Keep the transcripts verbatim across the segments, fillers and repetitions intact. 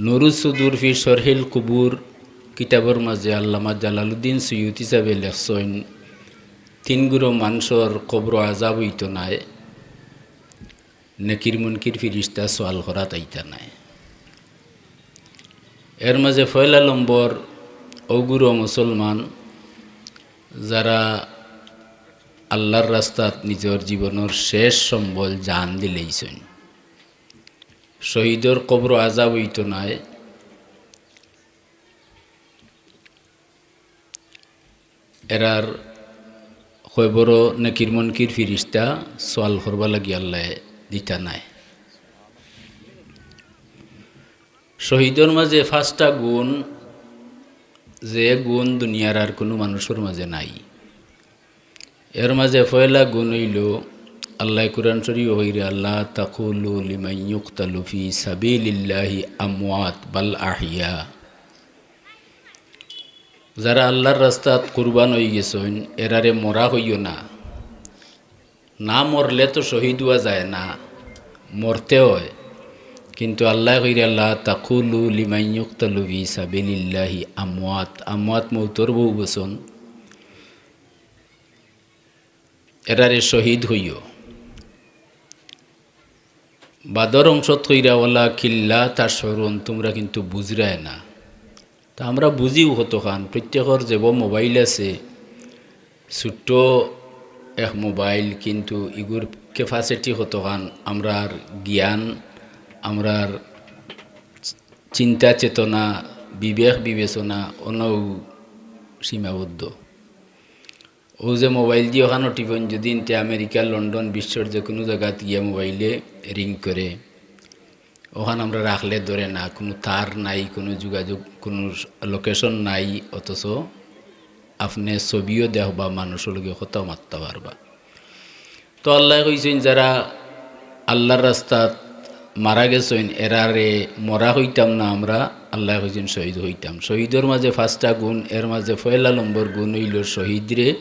নুরুস সুদুর ফি শরহিল কুবুর কিতাবর মাঝে আল্লামা জালালউদ্দিন সুয়ুতি সাবে লেখছইন, তিন গুরু মানষর কবর আজাব অইতো নায়, নেকির মুনকির ফিরিস্তা সওয়াল করাত আইতা নায়। এর মাঝে পয়লা নম্বর, অউ গুরু মুসলমান যারা আল্লার রাস্তাত নিজর জীবনর শেষ সম্বল জান দিলাইছইন, শহীদর কবর আজাব অইতো নায়, এরার কবরো নেকির মুনকির ফিরিস্তা সওয়াল করবার লাগি আল্লায় দিতা নায়। শহীদর মাঝে পাঁচটা গুণ, যে গুণ দুনিয়ার আর কুনু মানুষর মাঝে নাই। এর মাঝে পয়লা গুণ অইলো, আল্লায় কুরআন শরীফো কইরা, "আল্লা তাকুলু লিমান ইউকতালু ফি সাবিলিল্লাহি আমওয়াত বাল আহইয়া।" যারা আল্লার রাস্তাত কুরবান অইগেছইন, এরারে মরা কইও না। না মরলে তো শহীদ অওয়া যায় না, মরতে অয়। কিন্তু আল্লায় কইরা, "লা তাকুলু লিমান ইউকতালু ফি সাবিলিল্লাহি আমওয়াত।" আমওয়াত মউতর বহুবচন। এরারে শহীদ কইও। বাদর অংশত কইরা, "ওয়ালাকিল্লা তাশউরুন", তুমরা কিন্তু বুঝরায় না। তা আমরা বুঝিও কতখান, প্রত্যেকর যেবো মোবাইল আছে, ছোট্ট এক মোবাইল, কিন্তু ইগুর capacity কতখান, আমরার জ্ঞান, আমরার চিন্তা চেতনা, বিবেক বিবেচনা অনউ সীমাবদ্ধ। অউ যে মোবাইল দি অখানো টিপইন, যদি ইনতে আমেরিকা, লন্ডন, বিশ্বর যে কুনু জাগাত গিয়া মোবাইলে রিং করে, অখান আমরা রাখলে ধরে না, কুনু তার নাই, কুনু যোগাযোগ, কুনু লোকেশন নাই, অথচ আপনে ছবিও দেখবা, মানুষর লগে কথাও মাততা পারবা। তো আল্লায় কইছইন, যারা আল্লার রাস্তাত মারা গেছইন, এরারে মরা কইতাম না আমরা, আল্লায় কইছইন শহীদ কইতাম। শহীদর মাঝে পাঁচটা গুণ, এর মাঝে পয়লা নম্বর গুণ অইলো শহীদরে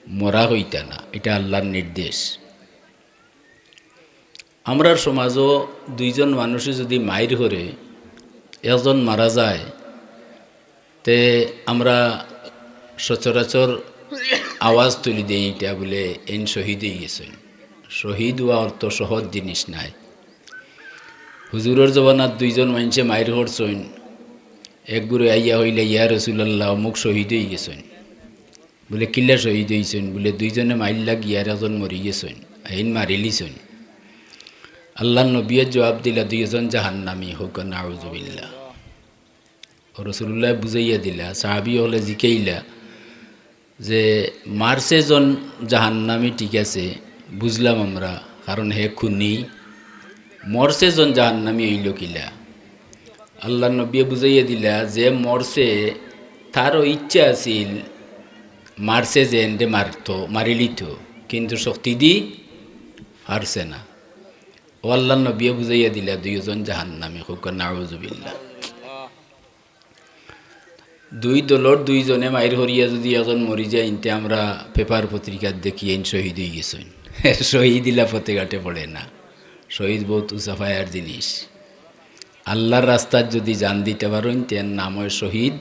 মরা কইতা না, ইটা আল্লার নির্দেশ। আমরার সমাজো দুইজন মানুষে যদি মাইর করে, একজন মারা যায়, তে আমরা সচরাচর আওয়াজ তুলি দেই ইটা বুলে, "এইন শহীদ অইগেছইন।" শহীদ অওয়া অত সহজ জিনিস নায়। হুজুরর জমানাত দুইজন মানষে মাইর করছইন, এক গুরু আইয়া কইলা, "ইয়া রাসুলাল্লাহ, অমুক শহীদ অইগেছইন।" বুলে, "কিলা শহীদ অইছইন?" বুলে, "দুইজনে মাইর লাগিয়া আর একজন মরিগেছইন, এইন মারিলিছইন।" আল্লার নবীয়ে জুয়াব দিলা, "দুইজন জাহান্নামী, কউক্কা নাউজুবিল্লাহ।" অউ রাসুলুল্লায় বুঝাইয়া দিলা, সাহাবী অকলে জিকাইলা যে, "মারছে জন জাহান্নামী, ঠিক আছে, বুঝলাম আমরা, কারণ হে খুনি, মরছে জন জাহান্নামী অইলো কিলা?" আল্লার নবীয়ে বুঝাইয়া দিলা যে মরছে, তারও ইচ্ছা আছিল মারছে যে এনরে মারতো, মারিলিতো, কিন্তু শক্তি দি পারছে না। অউ আল্লার নবীয়ে বুঝাইয়া দিলা দুইজন জাহান্নামী, কউক্কা নাউজুবিল্লাহ। দুই দলর দুইজনে মাইর করিয়া যদি একজন মরি যায়, ইনতে আমরা পেপার পত্রিকাত দেখি এইন শহীদ অইগেছইন, শহীদ ইলা পথে ঘাটে পড়ে না। শহীদ বউত উঁচা পায়ার জিনিস। আল্লার রাস্তাত যদি জান দিতা পারইন, তে এন নাম অয় শহীদ,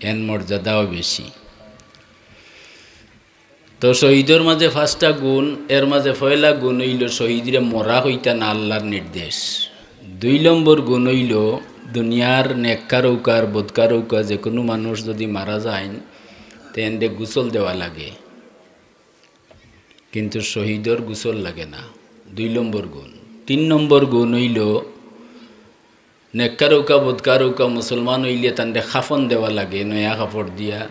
এন মর্যাদাও বেশি। তো শহীদর মাঝে পাঁচটা গুণ, এর মাঝে পয়লা গুণ অইলো শহীদরে মরা কইতা না, আল্লার নির্দেশ। দুই নম্বর গুণ অইলো দুনিয়ার নেককার অউক্কা আর বদকার অউক্কা যে কুনু মানুষ যদি মারা যাইন, তে এনরে গোসল দেওয়া লাগে, কিন্তু শহীদর গোসল লাগে না। দুই নম্বর গুণ। তিন নম্বর গুণ অইলো নেককার অউক্কা, বদকার অউক্কা, মুসলমান অইলে তানরে কাফন দেওয়া লাগে নয়া কাপড় দিয়া,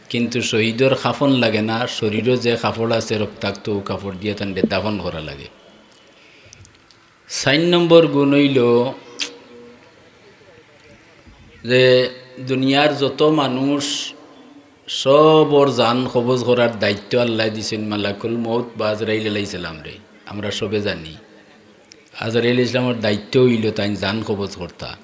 কিন্তু শহীদর কাফন লাগে না, শরীরো যে কাপড় আছে রক্তাক্ত, অউ কাপড় দিয়া তানরে দাফন করা লাগে। চাইর নম্বর গুণ অইলো যে দুনিয়ার যত মানুষ, সবর জান কবজ করার দায়িত্ব আল্লায় দিছইন মালাকুল মউত বা আজরাইল আলাইহিস সালামরে, আমরা সবে জানি। আজরাইল ইসলামর দায়িত্ব অইলো তাইন জান কবজ করতা।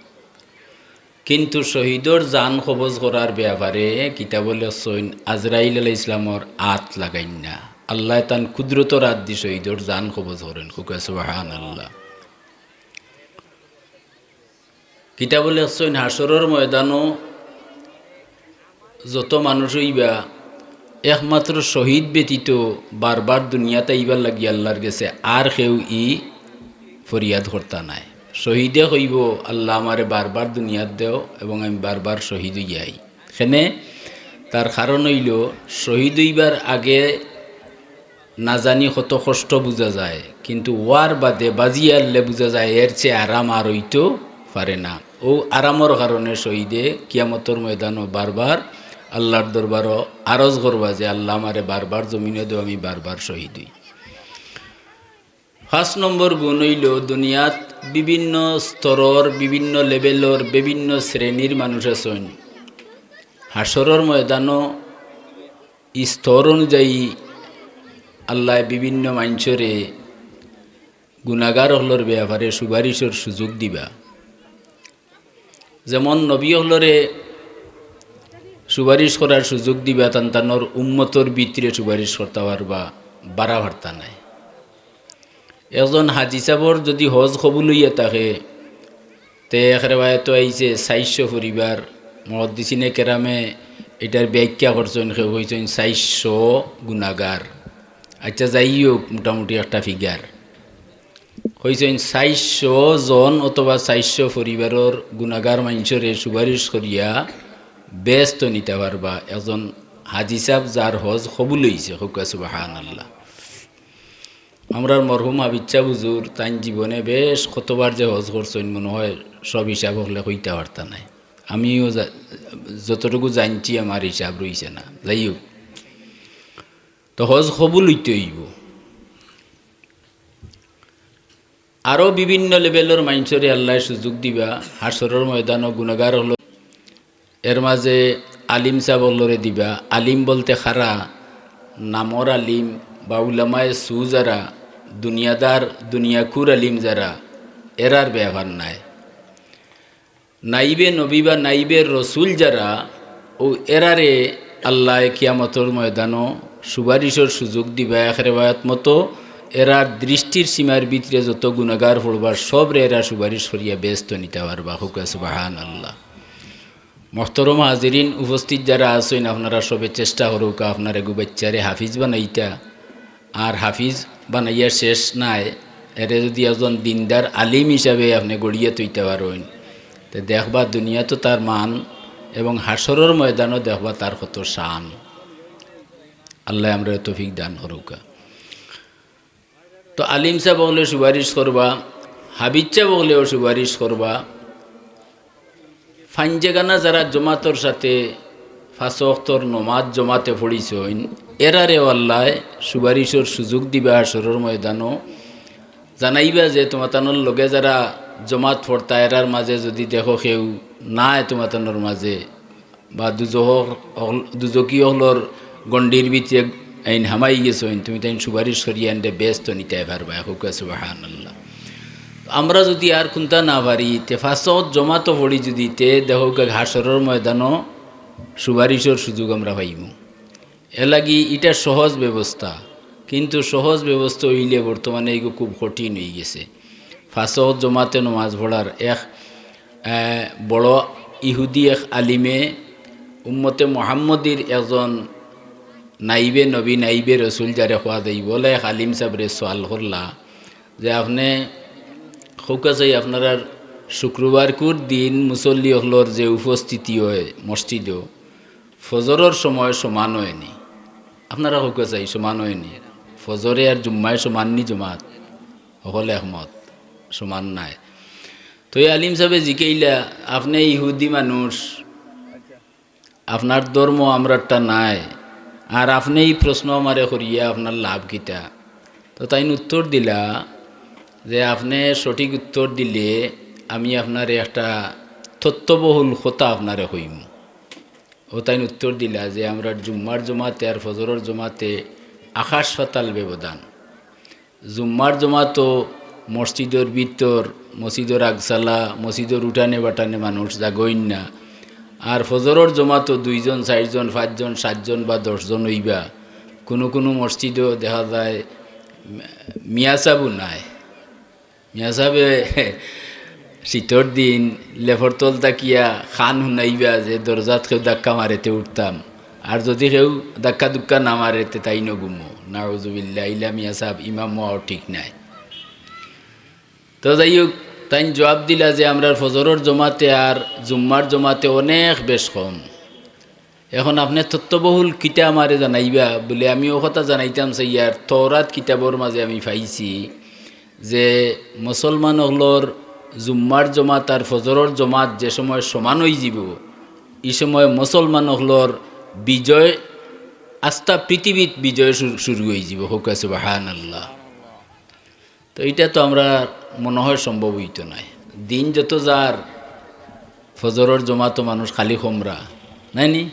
কিন্তু শহীদর জান কবজ করার ব্যাপারে কিতাবো লেখছইন, আজরাইল আলাইহিস সালামর আত লাগাইন না। আল্লায় তান কুদরতর আত দি শহীদর জান কবজ করইন। কউক্কা সুবহানাল্লাহ। কিতাবো লেখছইন, হাশরর ময়দানো যত মানুষ অইবা, একমাত্র শহীদ ব্যতীত বারবার দুনিয়াত আইবার লাগি আল্লার গেছে আর কেউ ই ফরিয়াদ করতা নায়। শহীদে কইবো, "আল্লা, আমারে বারবার দুনিয়াত দেও এবং আমি বারবার শহীদ অইয়া আই।" কেনে? তার কারণ অইলো, শহীদ অইবার আগে না জানি কত কষ্ট বুঝা যায়, কিন্তু অওয়ার বাদে বাজি আরলে বুঝা যায় এর চেয়ে আরাম আর অইতো পারে না। অউ আরামর কারণে শহীদে কিয়ামতর ময়দানো বারবার আল্লার দরবারো আরজ করবা যে, "আল্লা, আমারে বারবার জমিনো দেও, আমি বারবার শহীদ অই।" পাঁচ নম্বর গুণ অইলো, দুনিয়াত বিভিন্ন স্তরর, বিভিন্ন লেভেলর, বিভিন্ন শ্রেণীর মানুষ আছইন। হাশরর ময়দানো স্তর অনুযায়ী আল্লায় বিভিন্ন মানষরে গুনাগার অকলর ব্যাপারে সুপারিশর সুযোগ দিবা। যেমন নবী অকলরে সুপারিশ করার সুযোগ দিবা, তান তানর উম্মতর ভিতরে সুপারিশ করতা পারবা, বারা পারতা নায়। একজন হাজি সাবর যুদি হজ কবুল অইয়া থাকে, তে এক রেওয়ায়তো আইছে চাইরশো পরিবার, মুহাদ্দিসিনে কেরামে ইটার ব্যাখ্যা করছইন, কেউ কইছইন চাইরশো গুনাগার। আচ্ছা, যাই হোক, মোটামুটি একটা ফিগার। কইছইন চাইরশো জন অথবা চাইরশো পরিবারর গুনাগার মানষরে সুপারিশ করিয়া বেহেস্তো নিতা পারবা একজন হাজি সাব যার হজ কবুল অইছে। কউক্কা সুবহানাল্লাহ। আমরার মরহুম হাফিজ সাব হুজুর তাইন জীবনে বেশ কতবার যে হজ করছইন, মনে হয় সব হিসাব অকলে কইতা পারতা নায়। আমিও যা-, যতটুকু জানছি আমার হিসাব রইছে না। যাই হোক, তো হজ কবুল অইতে অইবো। আরো বিভিন্ন লেভেলর মানষরে আল্লায় সুযোগ দিবা হাশরর ময়দানো গুনাগার অকল। এর মাঝে আলিম সাব অকলরে দিবা। আলিম বলতে কারা? নামর আলিম বা উলামায়ে সু যারা, দুনিয়াদার, দুনিয়াখুর আলিম যারা, এরার ব্যাপার নায়। নাইবে নবী বা নাইবে রসুল যারা, অউ এরারে আল্লায় কিয়ামতর ময়দানো সুপারিশর সুযোগ দিবা। এক রেওয়ায়ত মতো এরার দৃষ্টির সীমার ভিতরে যত গুনাগার পড়বা, সবরে এরা সুপারিশ করিয়া বেহেস্তো নিতা পারবা। কউক্কা সুবহানাল্লাহ। মোহতরম হাজিরিন, উপস্থিত যারা আছইন, আপনারা সবে চেষ্টা করউক্কা আপনার এগু বাইচ্চারে হাফিজ বানাইতা। আর হাফিজ বানাইয়া শেষ নায়, এরে যুদি একজন দিনদার আলিম হিসাবে আপনে গড়িয়া থইতা পারইন, তে দেখবা দুনিয়াতো তার মান এবং হাশরর ময়দানো দেখবা তার কত শান। আল্লায় আমরারে তৌফিক দান করউক্কা। তো আলিম সাব অকলে সুপারিশ করবা, হাফিজ সাব অকলেও সুপারিশ করবা। ফাইঞ্জেগানা যারা জমাতর সাথে পাঁচ ওয়াক্তর নমাজ জমাতে পড়িছইন, এরারেও আল্লায় সুপারিশর সুযোগ দিবা হাশরর ময়দানো। জানাইবা যে তুমাতানর লগে যারা জমাত পড়তা, এরার মাঝে যুদি দেখো কেউ নাই তুমাতানর মাঝে, বা দুজখ অকল-, দুজখি অকলর গণ্ডির ভিতরে এইন হামাই গেছইন, তুমি তাইন সুপারিশ করিয়া এনরে বেহেস্তো নিতায় পারবায়। কউক্কা সুবহানাল্লাহ। আমরা যুদি আর কুন্তা না পারি, তে পাঁচ ওয়াক্ত জমাতো পড়ি যুদি, তে দেখউক্কা হাশরর ময়দানো সুপারিশর সুযোগ আমরা পাইমু। এরলাগি ইটা সহজ ব্যবস্থা, কিন্তু সহজ ব্যবস্থা অইলে বর্তমানে ইগু খুব কঠিন অইগেছে। পাঁচ ওয়াক্ত জমাতে নমাজ পড়ার এক, আহ, বড় ইহুদি এক আলিমে উম্মতে মুহাম্মদীর একজন নাইবে নবী, নাইবে রসুল যারে কওয়া যাইবো, অলা এক আলিম সাবরে সওয়াল করলা যে, "আপনে কউক্কা চাই আপনারার শুক্রবারকুর দিন মুসল্লি অকলর যে উপস্থিতি অয় মসজিদো, ফজরর সময় সমান অয়নি? আপনারা কউক্কা চাই সমান অয়নি? ফজরে আর জুম্মায় সমান নি জমাত?" হকলে একমত, সমান নায়। তো এই আলিম সাবে জিকাইলা, "আপনে ইহুদি মানুষ, আপনার ধর্ম আমরারটা নায়, আর আপনে ই প্রশ্ন আমারে করিয়া আপনার লাভ কিতা?" তো তাইন উত্তর দিলা যে, "আপনে সঠিক উত্তর দিলে আমি আপনারে একটা তথ্যবহুল কথা আপনারে কইমু।" অউ তাইন উত্তর দিলা যে, "আমরার জুম্মার জমাতে আর ফজরর জমাতে আকাশ পাতাল ব্যবধান। জুম্মার জমাতো মসজিদর ভিতর, মসজিদর আগছালা, মসজিদর উঠানে বাটানে মানুষ জাগইন না। আর ফজরর জমাতো দুইজন, চাইরজন, পাঁচজন, সাতজন বা দশজন অইবা। কুনু কুনু মসজিদো দেখা যায় মিয়া সাবও নাই।" মিয়া সাবে শীতর দিন লেফর তল থাকিয়া খান হুনাইবা যে দরজাত কেউ ধাক্কা মারেতে উঠতাম, আর যুদি কেউ ধাক্কা-ধুক্কা না মারেতে তাইন ঘুমো। নাউজুবিল্লাহ, ইলা মিয়া সাব ইমাম অওয়াও ঠিক নায়। তো যাই হউক, তাইন জুয়াব দিলা যে আমরার ফজরর জমাতে আর জুম্মার জমাতে অনেক বেশ কম। এখন আপনে তথ্যবহুল কিতা আমারে জানাইবা বুলে আমি অউ কথা জানাইতাম চাইয়ার, তওরাত কিতাবর মাজে আমি পাইছি যে মুসলমান অকলর জুম্মার জমাত আর ফজরর জমাত যে সময় সমান অইযিবো, ই সময় মুসলমান অকলর বিজয়, আস্তা পৃথিবীত বিজয় শুরু, শুরু অইযিবো। কউক্কা সুবহানাল্লাহ। তো ইটা তো আমরার মনো হয় সম্ভব অইতো নায়। দিন যত যার, ফজরর জমাতো মানুষ খালি কমরা, নায় নি?